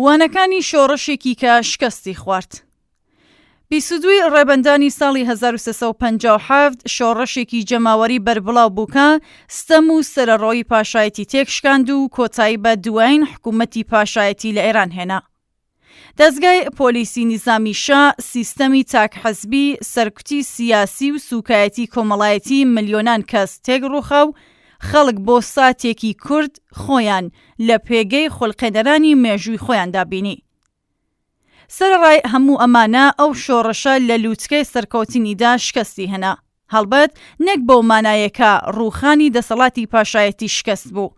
وانەکانی شۆڕشێکی کە شکستی خوارد. 22 ی ڕێبەندانی ساڵی 1357 شۆڕشێکی جەماوەری بەربڵاو بوو کە ستەم و سەرەڕۆیی پاشایەتی تێکشکاند و کۆتایی بە دوایین حکوومەتی پاشایەتی لە ئێران هێنا. دەزگای پۆلیسی نیزامی شا، سیستەمی تاک حزبی، سەرکوتی سیاسی و سووکایەتی کۆمەڵایەتی ملیۆنان کەس تێکڕووخا و خەڵک بۆ ساتێکی کورت خۆیان لە پێگەی خولقێنەرانی مێژووی خۆیاندا بینی. سەرەڕای هەموو ئەمانە ئەو شۆڕشە لە لووتکەی سەرکەوتنیدا شکستی هێنا. هەڵبەت نەک بەو مانایە کە ڕووخانی دەسەڵاتی پاشایەتی شکست بوو،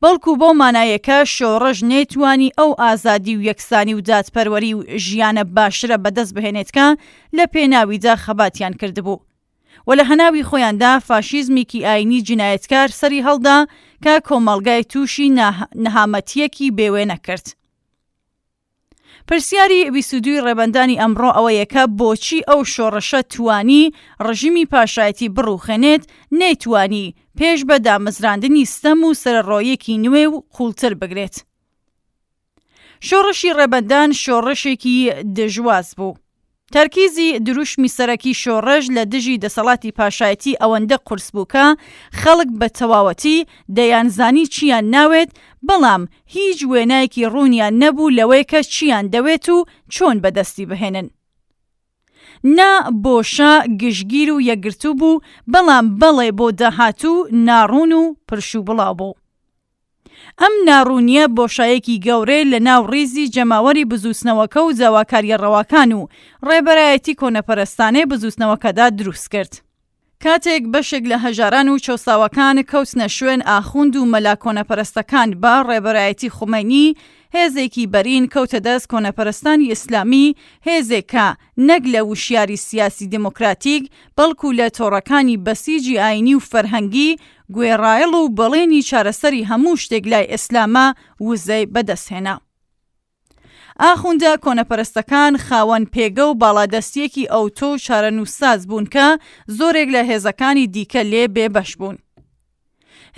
بەڵکو بەو مانایە کە شۆڕش نەیتوانی ئەو ئازادی و یەکسانی و دادپەروەری و ژیانە باشترە بەدەست بهێنێت کە لە پێناویدا خەباتیان کردبوو و لە هەناوی خۆیاندا فاشیزمێکی ئایینی جینایەتکار سەری هەڵدا کە کۆمەڵگای تووشی نەهامەتییەکی بێوێنە کرد. پرسیاری 22 ی ڕێبەندانی ئەمڕۆ ئەوەیە کە بۆچی ئەو شۆڕشە توانی ڕژیمی پاشایەتی بڕوخێنێت، نەیتوانی پێش بە دامەزراندنی ستەم و سەرەڕۆیەکی نوێ و قوڵتر بگرێت؟ شۆڕشی ڕێبەندان شۆڕشێکی دژواز بوو. تەرکیزی دروشمی سەرەکی شۆڕش لە دژی دەسەڵاتی پاشایەتی ئەوەندە قورس بوو کە خەڵک بە تەواوەتی دەیانزانی چییان ناوێت، بەڵام هیچ وێنایەکی ڕوونیان نەبوو لەوەی کە چییان دەوێت و چۆن بەدەستی بهێنن. نا بۆ شا گشتگیر و یەکگرتوو بوو، بەڵام بەڵێ بۆ داهاتوو ناڕوون و پرشوبڵاو بوو. ئەم ناڕوونییە بۆشایەکی گەورەی لە ناو ڕیزی جەماوەری بزووتنەوەکە و داواکارییە ڕەواکان و ڕێبەرایەتی کۆنەپەرستانەی بزووتنەوەکەدا دروست کرد. کاتێک بەشێک لە هەژاران و چەوساوەکان کەوتنە شوێن ئاخوند و مەلا کۆنەپەرستەکان بە ڕێبەرایەتی خومەینی، هێزێکی بەرین کەوتە دەست کۆنەپەرستانی ئیسلامی، هێزێک کە نەک لە وشیاری سیاسی دێمۆکراتیک، بەڵکو لە تۆڕەکانی بەسیجی ئایینی و فەرهەنگی گوێڕایەڵ و بەڵێنی چارەسەری هەموو شتێک لای ئیسلامە وزەی بەدەستهێنا. ئاخوندە کۆنەپەرستەکان خاوەن پێگە و باڵادەستییەکی ئەوتۆ و چارەنووسساز بوون کە زۆرێک لە هێزەکانی دیکە لێ بێبەش بوون.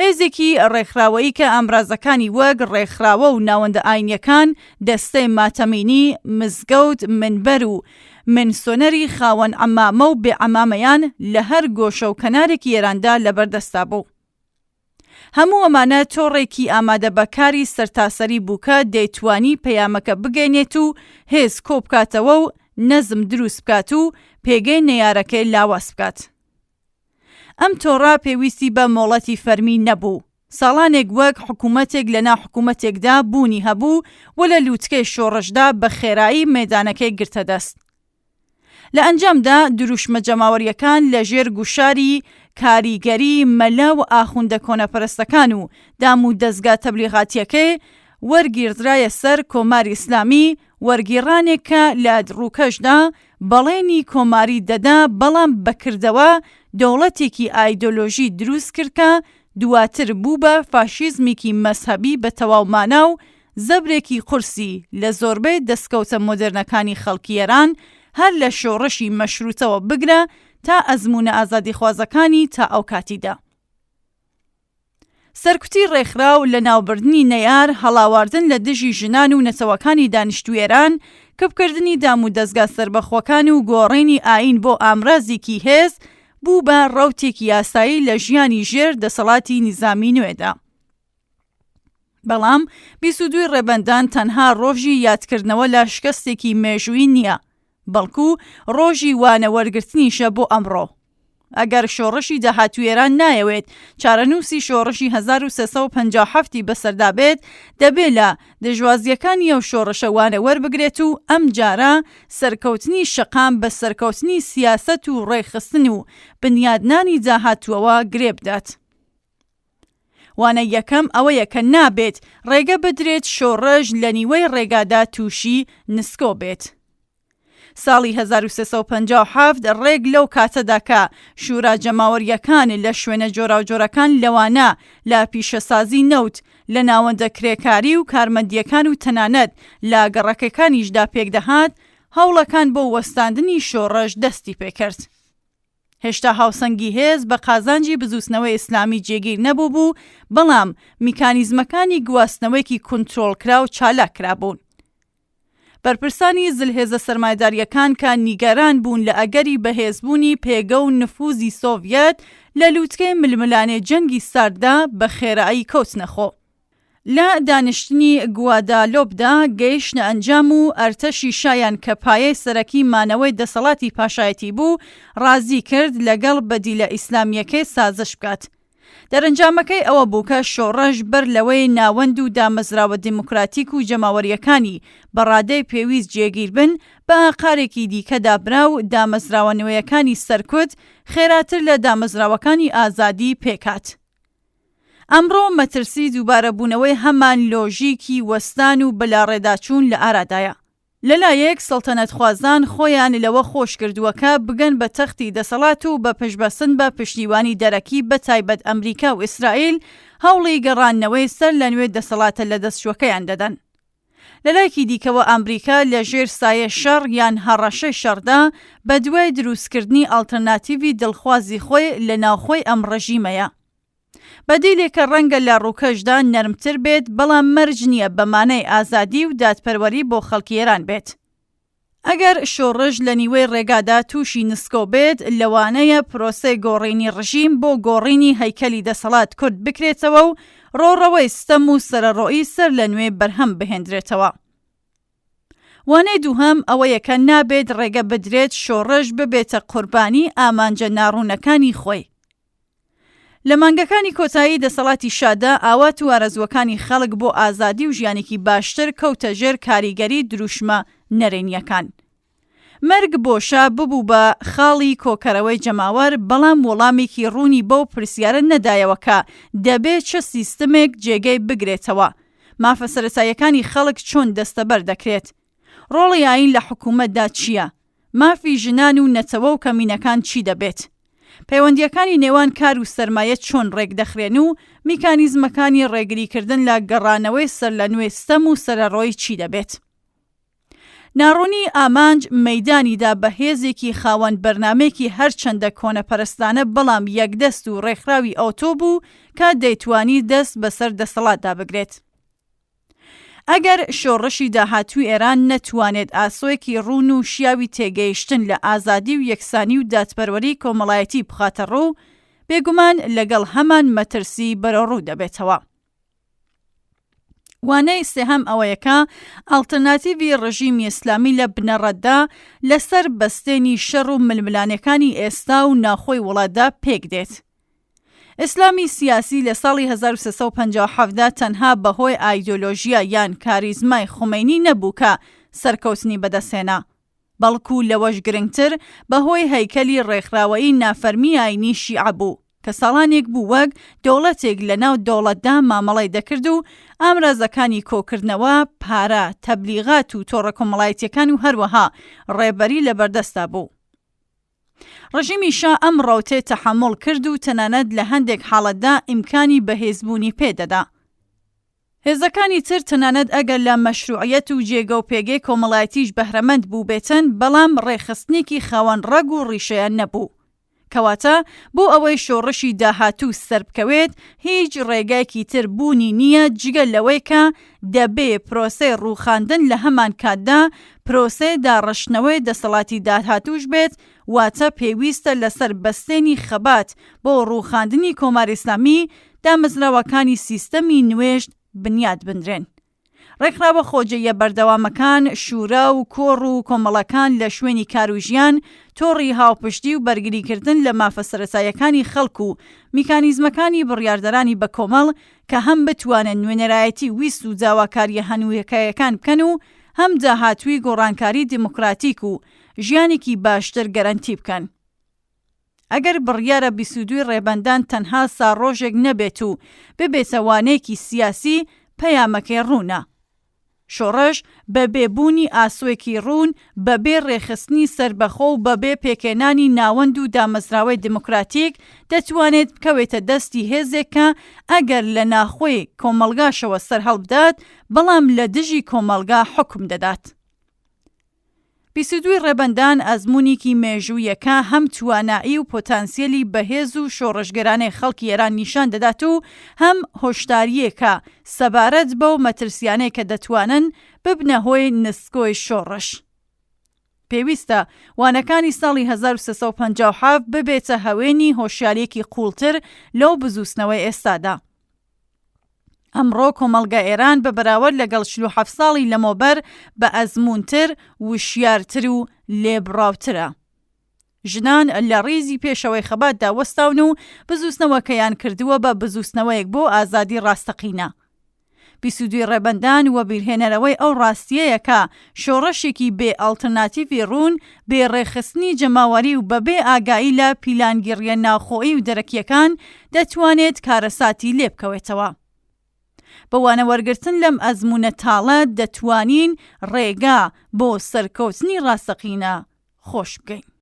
هێزێکی ڕێکخراوەیی کە ئامرازەکانی وەک ڕێکخراوە و ناوەندە ئاینیەکان، دەستەی ماتەمینی، مزگەوت، منبەر و منسۆنەری خاوەن عەمامە و بێ عەمامەیان لە هەر گۆشە و کەنارێکی ئێراندا لەبەردەستا بوو. هەموو ئەمانە تۆڕێکی ئامادەبەکاری سەرتاسەری بوو کە دەیتوانی پەیامەکە بگەینێت و هێز کۆبکاتەوە و نەزم دروست بکات و پێگەی نەیارەکەی لاواز بکات. ئەم تۆڕە پێویستی بە مۆڵەتی فەرمی نەبوو، ساڵانێک وەک حکومەتێک لەناو حکومەتێکدا بوونی هەبوو و لە لوتکەی شۆڕشدا بە خێرایی مەیدانەکەی گرتە دەست. لە ئەنجامدا دروشمە جەماوەرییەکان لە ژێر گوشاری کاریگەری مەلا و ئاخوندە کۆنەپەرستەکان و دام و دەزگا تەبلیغاتییەکەی وەرگیڕدرایە سەر کۆماری ئیسلامی، وەرگیڕانێک کە لە ڕووکەشدا بەڵێنی کۆماری دەدا بەڵام بە کردەوە دەوڵەتێکی ئایدۆلۆژی دروست کرد کە دواتر بوو بە فاشیزمێکی مەزهەبی بە تەواو مانا و زەبرێکی قورسی لە زۆربەی دەسکەوتە مۆدێرنەکانی خەڵکی ئێران هەر لە شۆڕشی مەشروتەوە بگرە تا ئەزموونە ئازادیخوازەکانی تا ئەوکاتی دا. سەرکوتی ڕێکخراو، لەناوبردنی نەیار، هەڵاواردن لە دژی ژنان و نەتەوەکانی دانیشتووی ئێران، کپکردنی دامودەزگا سەربەخۆکان و گۆڕینی ئایین بۆ ئامرازێکی هێز، بوو بە ڕەوتێکی یاسایی لە ژیانی ژێر دەسەڵاتی نیزامی نوێدا. بەڵام 22 ی ڕێبەندان تەنها ڕۆژی یادکردنەوە لە شکەستێکی مێژوویی نییە، بەڵکو ڕۆژی وانە وەرگرتنیشە بۆ ئەمڕۆ. ئەگەر شۆڕشی داهاتووی ئێران نایەوێت چارەنووسی شۆڕشی 1357 ی بەسەردا بێت، دەبێ لە دژوازییەکانی ئەو شۆڕشە وانە وەربگرێت و ئەمجارە سەرکەوتنی شەقام بە سەرکەوتنی سیاسەت و ڕێکخستن و بنیادنانی داهاتووەوە گرێ بدات. وانەی یەکەم ئەوەیە کە نابێت ڕێگە بدرێت شۆڕش لە نیوەی ڕێگادا تووشی نسکۆ بێت. ساڵی 1357 ڕێک لەو کاتەدا کە شورا جەماوەرییەکان لە شوێنە جۆراوجۆرەکان لەوانە لە پیشەسازی نەوت، لە ناوەندە کرێکاری و کارمەندییەکان و تەنانەت لە گەڕەکەکانیشدا پێکدەهات، هەوڵەکان بۆ وەستاندنی شۆڕش دەستی پێکرد. هێشتا هاوسەنگی هێز بە قازانجی بزووتنەوەی ئیسلامی جێگیر نەبووبوو، بەڵام میکانیزمەکانی گواستنەوەیەکی کونترۆڵکراو چالاک کرابوون. بەرپرسانی زلهێزە سەرمایەدارییەکان کە نیگەران بوون لە ئەگەری بەهێزبوونی پێگە و نفوزی سۆڤیەت لە لووتکەی ململانێ جەنگی سارددا بە خێرایی کەوتنە خۆ. لە دانیشتنی گوادالۆپدا گەیشتنە ئەنجام و ئەرتەشی شایان کە پایەی سەرەکی مانەوەی دەسەڵاتی پاشایەتی بوو ڕازی کرد لەگەڵ بەدیلە ئیسلامییەکەی سازش بکات. دەرەنجامەکەی ئەوە بوو کە شۆڕش بەر لەوەی ناوەند و دامەزراوە دیموکراتیک و جەماوەرییەکانی بە ڕادەی پێویست جێگیر بن، بە ئاقارێکی دیکەدا برا و دامەزراوە نوێیەکانی سەرکوت خێراتر لە دامەزراوەکانی ئازادی پێکهات. ئەمڕۆ مەترسی دووبارەبوونەوەی هەمان لۆژیکی وەستان و بەلاڕێداچوون لە ئارادایە. لەلایەک سەڵتەنەتخوازان خۆیان لەوە خۆش کردووە کە بگەن بە تەختی دەسەڵات و بە پشتبەستن بە پشتیوانی دەرەکی بە تایبەت ئەمریکا و ئیسرائیل هەوڵی گەڕاندنەوەی سەر لە نوێ دەسەڵاتە لەدەستچووەکەیان دەدەن. لەلایەکی دیکەوە ئامریکا لە ژێر سایەی شەڕ یان هەڕەشەی شەڕدا بەدوای دروستکردنی ئاڵترناتیڤی دڵخوازی خۆی لە ناوخۆی ئەم ڕژیمەیە. بەدیلێکە ڕەنگە لە ڕووکەشدا نەرمتر بێت، بەڵام مەرج نییە بە مانای ئازادی و دادپەروەری بۆ خەڵکی ئێران بێت. ئەگەر شۆڕش لە نیوەی ڕێگادا تووشی نسکۆ بێت، لەوانەیە پرۆسەی گۆڕینی ڕژیم بۆ گۆڕینی هەیکەلی دەسەڵات کورت بکرێتەوە و ڕۆڕەوەی ستەم و سەرەڕۆیی سەر لە نوێ بەرهەم بهێندرێتەوە. وانەی دووهەم ئەوەیە کە نابێت ڕێگە بدرێت شۆڕش ببێتە قوربانی ئامانجە ناڕوونەکانی خۆی. لە مانگەکانی کۆتایی دەسەڵاتی شادا ئاوات و ئارەزووەکانی خەڵک بۆ ئازادی و ژیانێکی باشتر کەوتە ژێر کاریگەری دروشمە نەرێنییەکان. مەرگ بۆ شا ببوو بە خاڵی کۆکەرەوەی جەماوەر، بەڵام وەڵامێکی ڕوونی بەو پرسیارە نەدایەوە کە دەبێ چ سیستمێک جێگەی بگرێتەوە؟ مافە سەرەتاییەکانی خەڵک چۆن دەستەبەر دەکرێت؟ ڕۆڵی ئایین لە حکوومەتدا چییە؟ مافی ژنان و نەتەوە و کەمینەکان چی دەبێت؟ پەیوەندییەکانی نێوان کار و سەرمایە چۆن ڕێکدەخرێن و میکانیزمەکانی ڕێگریکردن لە گەڕانەوەی سەرلەنوێ ستەم و سەرەڕۆیی چی دەبێت؟ ناڕوونی ئامانج مەیدانی دا بە هێزێکی خاوەن بەرنامەیەکی هەرچەندە کۆنەپەرستانە بەڵام یەکدەست و ڕێکخراوی ئەوتۆ بوو کە دەیتوانی دەست بەسەر دەسەڵاتدا بگرێت. ئەگەر شۆڕشی داهاتووی ئێران نەتوانێت ئاسۆیەکی ڕوون و شیاوی تێگەیشتن لە ئازادی و یەکسانی و دادپەروەری کۆمەڵایەتی بخاتە ڕوو، بێگومان لەگەڵ هەمان مەترسی بەرەوڕوو دەبێتەوە. وانەی سێهەم ئەوەیە کە ئاڵترناتیڤی ڕژیمی ئیسلامی لە بنەڕەتدا لەسەر بەستێنی شەڕ و ململانێکانی ئێستا و ناوخۆی وڵاتدا پێک دێت. ئیسلامی سیاسی لە ساڵی 1357 دا تەنها بەهۆی ئایدۆلۆژیا یان کاریزمای خومەینی نەبوو کە سەرکەوتنی بەدەستهێنا، بەڵکو لەوەش گرنگتر بەهۆی هەیکەلی ڕێکخراوەیی نافەرمی ئاینی شیعە بوو کە ساڵانێک بوو وەک دەوڵەتێک لەناو دەوڵەتدا مامەڵەی دەکرد و ئامرازەکانی کۆکردنەوە، پارە، تەبلیغات و تۆڕە کۆمەڵایەتیەکان و هەروەها ڕێبەری لەبەردەستدا بوو. ڕژیمی شا ئەم ڕەوتەی تەحەموڵ کرد و تەنانەت لە هەندێک حاڵەتدا ئیمکانی بەهێزبوونی پێ دەدا. هێزەکانی تر تەنانەت ئەگەر لە مەشروعیەت و جێگە و پێگەی کۆمەڵایەتیش بەهرەمەند بووبێتن بەڵام ڕێکخستنێکی خاوەن ڕەگ و ڕیشەیان نەبوو. کەواتە بۆ ئەوەی شۆڕشی داهاتوو سەربکەوێت هیچ ڕێگایەکی تر بوونی نییە جگە لەوەی کە دەبێ پرۆسەی ڕووخاندن لە هەمانکاتدا پرۆسەی داڕشتنەوەی دەسەڵاتی داهاتووش بێت، واتە پێویستە لەسەر بەستێنی خەبات بۆ ڕووخاندنی کۆماری ئیسلامی دامەزراوەکانی سیستەمی نوێش بنیات بنرێن. ڕێکخراوە خۆجێیە بەردەوامەکان، شورا و کۆڕ و کۆمەڵەکان لە شوێنی کار و ژیان، تۆڕی هاوپشتی و بەرگریکردن لە مافە سەرەتاییەکانی خەڵک و میکانیزمەکانی بڕیاردەرانی بەکۆمەڵ کە هەم بتوانن نوێنەرایەتی ویست و داواکارییە هەنووکەیەکان بکەن و هەم داهاتووی گۆڕانکاری دیموکراتیک و ژیانێکی باشتر گەرەنتی بکەن. ئەگەر بڕیارە 22 ی ڕێبەندان تەنها ساڕۆژێک نەبێت و ببێتە وانەیەکی سیاسی، پەیامەکەی ڕوونە. شۆڕش بە بێ بوونی ئاسۆیەکی ڕوون، بە بێ ڕێکخستنی سەربەخۆ و بە بێ پێکهێنانی ناوەند و دامەزراوەی دێموکراتیک، دەتوانێت بکەوێتە دەستی هێزێک کە ئەگەر لە ناخۆی کۆمەڵگاشەوە سەرهەڵبدات، بەڵام لە دژی کۆمەڵگا حوکم دەدات. 22 ی ڕێبەندان ئەزموونیکی مێژوویە کە هەم توانایی و پۆتانسیەلی بەهێز و شۆڕشگێرانەی خەڵکی ئێران نیشان دەدات و هەم هۆشدارییەکە سەبارەت بەو مەترسیانەی کە دەتوانن. ببنە هۆی نسکۆی شۆڕش. پێویستە وانەکانی ساڵی 1357 ببێتە هەوێنی هۆشیارییەکی قووڵتر لەو بزووتنەوەی ئێستادا. ئەمڕۆ کۆمەڵگا ئێران بە بەراوەرد لەگەڵ 47 ساڵی لەمەوبەر بە ئەزموونتر، وشیارتر و لێبڕاوترە. ژنان لە ڕیزی پێشەوەی خەباتدا وەستاون و بزووتنەوەکەیان کردووە بە بزووتنەوەیەک بۆ ئازادی ڕاستەقینە. 22 ی ڕێبەندان وەبیرهێنەرەوەی ئەو ڕاستییەیە کە شۆڕشێکی بێ ئەڵترناتیڤی ڕوون، بێ ڕێکخستنی جەماوەری و بەبێ ئاگایی لە پیلانگیڕییە ناوخۆیی و دەرەکییەکان، دەتوانێت کارەساتی لێبکەوێتەوە. بە وانە وەرگرتن لەم ئەزموونە تاڵە دەتوانین ڕێگا بۆ سەرکەوتنی ڕاستەقینە خۆش بکەین.